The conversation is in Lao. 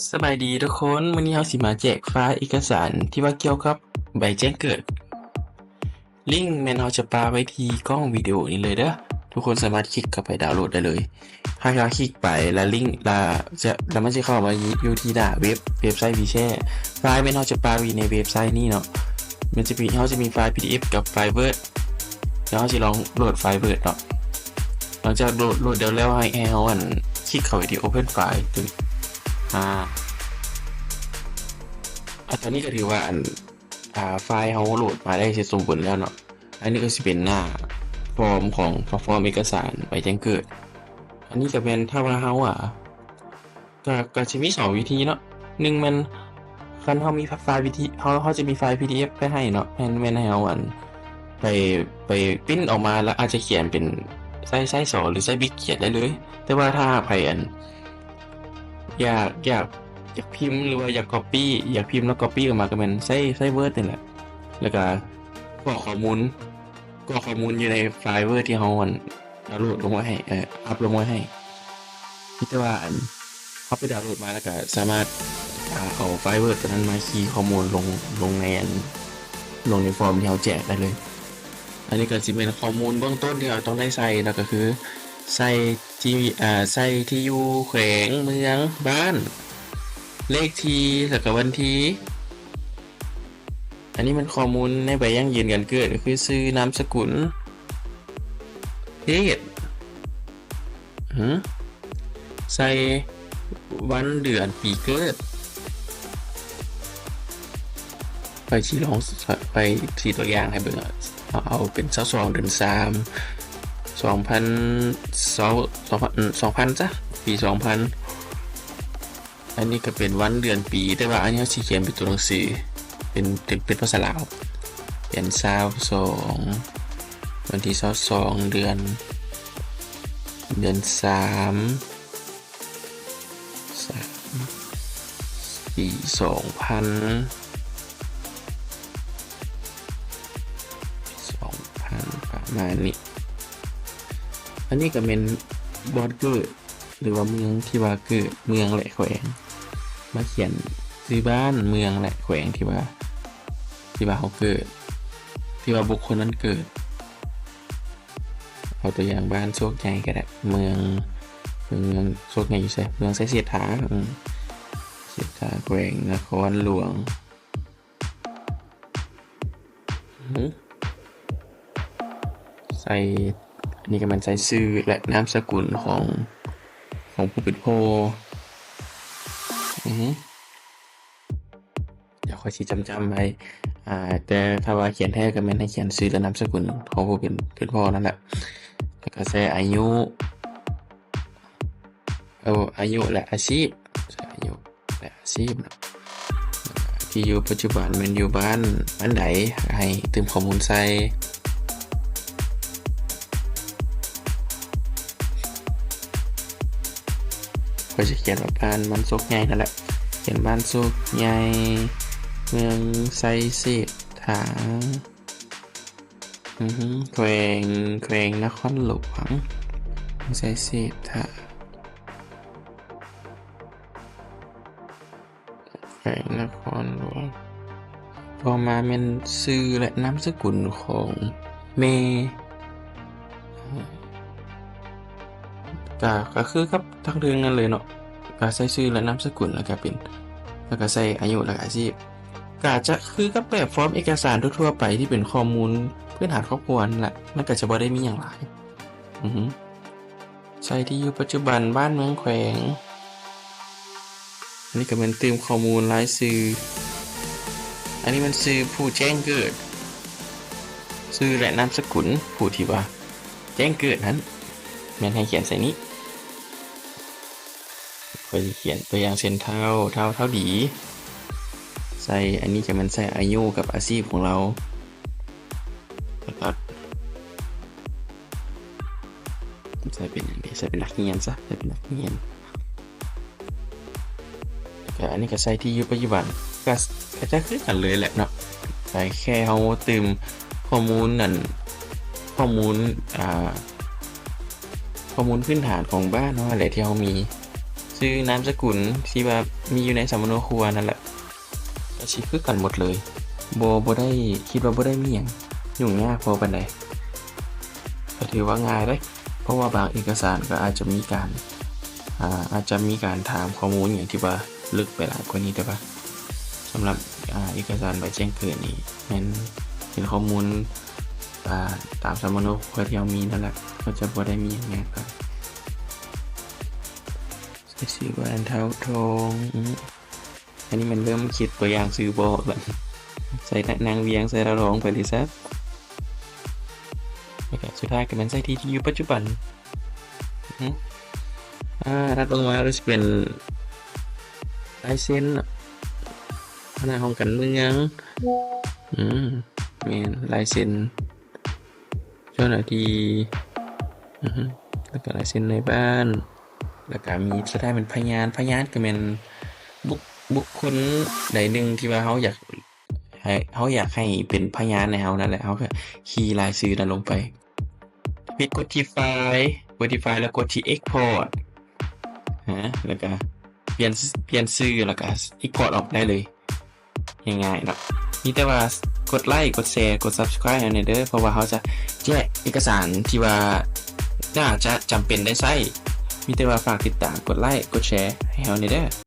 ສະບາຍດີທຸກຄົນ, ມື້ນີ້ເຮົາຊິມາແຈກໄຟລ໌ເອກະສານທີ່ວ່າກ່ຽວກັບໃບແຈ້ງເກີດ. ລິ້ງແມ່ນເຮົາຈະປະໄວ້ທີ່ກ້ອງວິດີໂອນີ້ເລີຍເດີ້. ທຸກຄົນສາມາດຄລິກເຂົ້າໄປດາວໂຫຼດໄດ້ເລີຍ. ຖ້າເຮົາຄລິກໄປ ແລ້ວລິ້ງ ແລ້ວຈະ ແລ້ວມັນຈະເຂົ້າມາຢູ່ທີ່ໜ້າເວັບ ເວັບໄຊວີແຊ. ໄຟລ໌ແມ່ນເຮົາຈະປະໄວ້ໃນເວັບໄຊນີ້ເນາະ. ມັນຈະມີ ເຮົາຈະມີໄຟລ໌ພີດີເອັຟກັບໄຟລ໌ເວີດ. ແລ້ວເຮົາຊິລອງໂຫຼດໄຟລ໌ເວີດເນາະ. ຫຼັງຈາກໂຫຼດ ໂຫຼດແລ້ວ ໃຫ້ ໃຫ້ເຮົາ ອັນ ຄລິກເຂົ້າໄປທີ່ Open File ຕົວນີ້. ອາ ອາ ຕອນນີ້ກໍຖືວ່າ ອັນ ອາ ໄຟລ໌ເຮົາໂຫຼດມາໄດ້ເສັດສົມບູນແລ້ວເນາະ. ອັນນີ້ກໍຊິເປັນໜ້າຟອມຂອງ ຟອມເອກະສານໃບແຈ້ງເກີດ. ອັນນີ້ກໍແມ່ນ ຖ້າວ່າເຮົາ ອາ ກໍ ກໍຊິມີສອງວິທີເນາະ. ໜຶ່ງແມ່ນ ຄັນເຮົາມີໄຟລ໌ພີດີ ເຮົາ ເຮົາຈະມີໄຟລ໌ພີດີເອັຟໄປໃຫ້ເນາະ. ແມ່ນ ແມ່ນໃຫ້ເຮົາ ອັນ ໄປ ໄປປຣິ້ນອອກມາ ແລ້ວອາດຈະຂຽນເປັນ ໃຊ້ ໃຊ້ສໍ ຫຼື ໃຊ້ບິກຂຽນໄດ້ເລີຍ. ແຕ່ວ່າຖ້າໃຜ ອັນ ຢາກ ຢາກ ຢາກພິມ ຫຼືວ່າຢາກກັອບປີ້ ຢາກພິມແລ້ວກັອບປີ້ອອກມາ ກໍແມ່ນໃຊ້ ໃຊ້ເວີດນີ້ແຫຼະ. ແລ້ວກໍກອກຂໍ້ມູນ ກອກຂໍ້ມູນຢູ່ໃນໄຟລ໌ເວີດທີ່ເຮົາ ອັນ ດາວໂຫຼດລົງໄວ້ໃຫ້ ເອີ ອັບລົງໄວ້ໃຫ້. ມີແຕ່ວ່າ ອັນ ເຮົາໄປດາວໂຫຼດມາ ແລ້ວກໍສາມາດ ອາ ເອົາໄຟລ໌ເວີດຕົວນັ້ນມາຄີຂໍ້ມູນລົງ ລົງໃນ ອັນ ລົງໃນຟອມທີ່ເຮົາແຈກໄດ້ເລີຍ. ອັນນີ້ກໍຊິແມ່ນຂໍ້ມູນເບື້ອງຕົ້ນທີ່ເຮົາຕ້ອງໄດ້ໃສ່ເນາະ, ກໍຄືໃສ່ທີ່ ອາ ໃສ່ທີ່ຢູ່, ແຂວງ, ເມືອງ, ບ້ານ, ເລກທີ່ ແລ້ວກໍວັນທີ. ອັນນີ້ແມ່ນຂໍ້ມູນໃນໃບຢັ້ງຢືນການເກີດ ກໍຄືຊື່, ນາມສະກຸນ, ເພດ ຫື ໃສ່ວັນເດືອນປີເກີດ. ຂ້ອຍຊິລອງ ຂ້ອຍຊິຕົວຢ່າງໃຫ້ເບິ່ງ. ເອົາເປັນຊາວສອງເດືອນສາມ ສອງພັນຊາວ ສອງພັນ ສອງພັນຊະ ປີສອງພັນ. ອັນນີ້ກໍເປັນວັນເດືອນປີ, ແຕ່ວ່າອັນນີ້ເຮົາຊິຂຽນເປັນຕົວໜັງສື ເປັນ ເປັນ ເປັນພາສາລາວ. ເປັນຊາວສອງ ວັນທີຊາວສອງ ເດືອນ ເດືອນສາມ ສາມ ປີສອງພັນ ສອງພັນ ປະມານນີ້. ອັນນີ້ກໍແມ່ນບ່ອນເກີດ ຫຼືວ່າເມືອງທີ່ວ່າເກີດ, ເມືອງ ແລະ ແຂວງ. ມາຂຽນຊື່ບ້ານ, ເມືອງ ແລະ ແຂວງທີ່ວ່າ ທີ່ວ່າເຮົາເກີດ, ທີ່ວ່າບຸກຄົນນັ້ນເກີດ. ເອົາຕົວຢ່າງບ້ານໂຊກໃຫຍ່ກໍໄດ້. ເມືອງ ເມືອງ ເມືອງໂຊກໃຫຍ່ຢູ່ໃສ? ເມືອງໄຊເສດຖາ. ອືມ ເສດຖາ ແຂວງນະຄອນຫຼວງ. ອື ໃສ່ ອັນນີ້ກໍແມ່ນໃສ່ຊື່ ແລະ ນາມສະກຸນຂອງ ຂອງຜູ້ເປັນພໍ່. ອື ດຽວຂ້ອຍຊິຈຳໆໄວ້. ອາ ແຕ່ຖ້າວ່າຂຽນແທ້ກໍແມ່ນໃຫ້ຂຽນຊື່ ແລະ ນາມສະກຸນຂອງຜູ້ເປັນ ເປັນພໍ່ນັ້ນແຫຼະ. ແລ້ວກໍໃສ່ອາຍຸ ເອົາ ອາຍຸ ແລະ ອາຊີບ. ອາຍຸ ແລະ ອາຊີບ. ທີ່ຢູ່ປັດຈຸບັນແມ່ນຢູ່ບ້ານ ບ້ານໃດ? ໃຫ້ຕື່ມຂໍ້ມູນໃສ່. ຂ້ອຍຈະຂຽນວ່າບ້ານ ບ້ານໂຊກໃຫຍ່ນັ້ນແຫຼະ. ຂຽນບ້ານໂຊກໃຫຍ່ ເມືອງໄຊເສດຖາ. ອື ແຂວງ ແຂວງນະຄອນຫຼວງ ໄຊເສດຖາ ແຂວງນະຄອນຫຼວງ. ຕໍ່ມາແມ່ນຊື່ ແລະ ນາມສະກຸນຂອງແມ່. ກະ ກະຄືກັບທາງເທິງນັ້ນເລີຍເນາະ, ກະໃສ່ຊື່ ແລະ ນາມສະກຸນ ແລ້ວກະເປັນ ແລ້ວກະໃສ່ອາຍຸ ແລ້ວກະອາຊີບ. ກະຈະຄືກັບແບບຟອມເອກະສານທົ່ວໆໄປທີ່ເປັນຂໍ້ມູນພື້ນຖານຄອບຄົວນັ້ນແຫຼະ, ມັນກະຈະບໍ່ໄດ້ມີຫຍັງຫຼາຍ. ອື ໃສ່ທີ່ຢູ່ປັດຈຸບັນ, ບ້ານ, ເມືອງ, ແຂວງ. ອັນນີ້ກະແມ່ນຕື່ມຂໍ້ມູນລາຍຊື່. ອັນນີ້ແມ່ນຊື່ຜູ້ແຈ້ງເກີດ, ຊື່ ແລະ ນາມສະກຸນຜູ້ທີ່ວ່າ ແຈ້ງເກີດຫັ້ນ ແມ່ນໃຫ້ຂຽນໃສ່ນີ້. ຂ້ອຍຊິຂຽນຕົວຢ່າງເຊັ່ນ ທ້າວ ທ້າວ ທ້າວດີ. ໃສ່ ອັນນີ້ຈະແມ່ນໃສ່ອາຍຸກັບອາຊີບຂອງລາວ. ຕັດ ໃສ່ເປັນຫຍັງດີ? ໃສ່ເປັນນັກຮຽນຊະ, ໃສ່ເປັນນັກຮຽນ. ແລ້ວກະອັນນີ້ກະໃສ່ທີ່ຢູ່ປັດຈຸບັນ, ກະ ກະຈະຄືກັນເລີຍແຫຼະເນາະ. ໃສ່ແຄ່ເຮົາຕື່ມຂໍ້ມູນນັ້ນ, ຂໍ້ມູນ ອ່າ ຂໍ້ມູນພື້ນຖານຂອງບ້ານເຮົາຫັ້ນແຫຼະທີ່ເຮົາມີ. ຊື່ນາມສະກຸນທີ່ວ່າມີຢູ່ໃນສຳມະໂນຄົວນັ້ນແຫຼະ ກໍຊິຄືກັນໝົດເລີຍ. ບໍ່ ບໍ່ໄດ້ ຄິດວ່າບໍ່ໄດ້ມີຫຍັງຫຍຸ້ງຍາກພໍປານໃດ ກໍຖືວ່າງ່າຍເດ້ ເພາະວ່າບາງເອກະສານກໍອາດຈະມີການ ອາ ອາດຈະມີການຖາມຂໍ້ມູນຫຍັງທີ່ວ່າເລິກໄປຫຼາຍກວ່ານີ້ ແຕ່ວ່າສຳລັບ ອາ ເອກະສານໃບແຈ້ງເກີດນີ້ແມ່ນເປັນຂໍ້ມູນ ອາ ຕາມສຳມະໂນຄົວທີ່ເຮົາມີນັ້ນແຫຼະ ກໍຈະບໍ່ໄດ້ມີຫຍັງຍາກຫຼາຍ. ໃສ່ຊື່ບ້ານທ້າວທອງ ອື ອັນນີ້ແມ່ນເລີ່ມຄິດຕົວຢ່າງຊື່ບໍ່ອອກແລ້ວ ໃສ່ນາງວຽງ ໃສ່ລາວທອງໄປເລີຍຊະ ແລ້ວກະສຸດທ້າຍກະແມ່ນໃສ່ທີ່ ທີ່ຢູ່ປັດຈຸບັນ ອື ອາ ຖັດລົງມາກະຊິເປັນລາຍເຊັນເນາະ ຄະນະຫ້ອງການເມືອງ ອື ແມ່ນລາຍເຊັນ ເຈົ້າໜ້າທີ່ ອື ແລ້ວກະລາຍເຊັນນາຍບ້ານ ແລ້ວກະມີສຸດທ້າຍແມ່ນພະຍານ ພະຍານກະແມ່ນບຸກ ບຸກຄົນໃດໜຶ່ງທີ່ວ່າເຮົາຢາກໃຫ້ ເຮົາຢາກໃຫ້ເປັນພະຍານໃຫ້ເຮົານັ້ນແຫຼະ ເຮົາກະຄີລາຍຊື່ນັ້ນລົງໄປ ເຮັດກົດທີ່ໄຟລ໌ ກົດທີ່ໄຟລ໌ ແລ້ວກົດທີ່ເອັກພອດ ຮະ ແລ້ວກະປ່ຽນ ປ່ຽນຊື່ ແລ້ວກະເອັກພອດອອກໄດ້ເລີຍ. ງ່າຍໆເນາະ ມີແຕ່ວ່າກົດໄລ ກົດແຊ ກົດ Subscribe ໃຫ້ແດ່ເດີ ເພາະວ່າເຮົາຈະແຈກເອກະສານທີ່ວ່າໜ້າຈະຈຳເປັນໄດ້ໃຊ້ ມີແຕ່ວ່າຝາກຕິດຕາມ ກົດໄລ ກົດແຊໃຫ້ເຮົາແດ່ເດີ.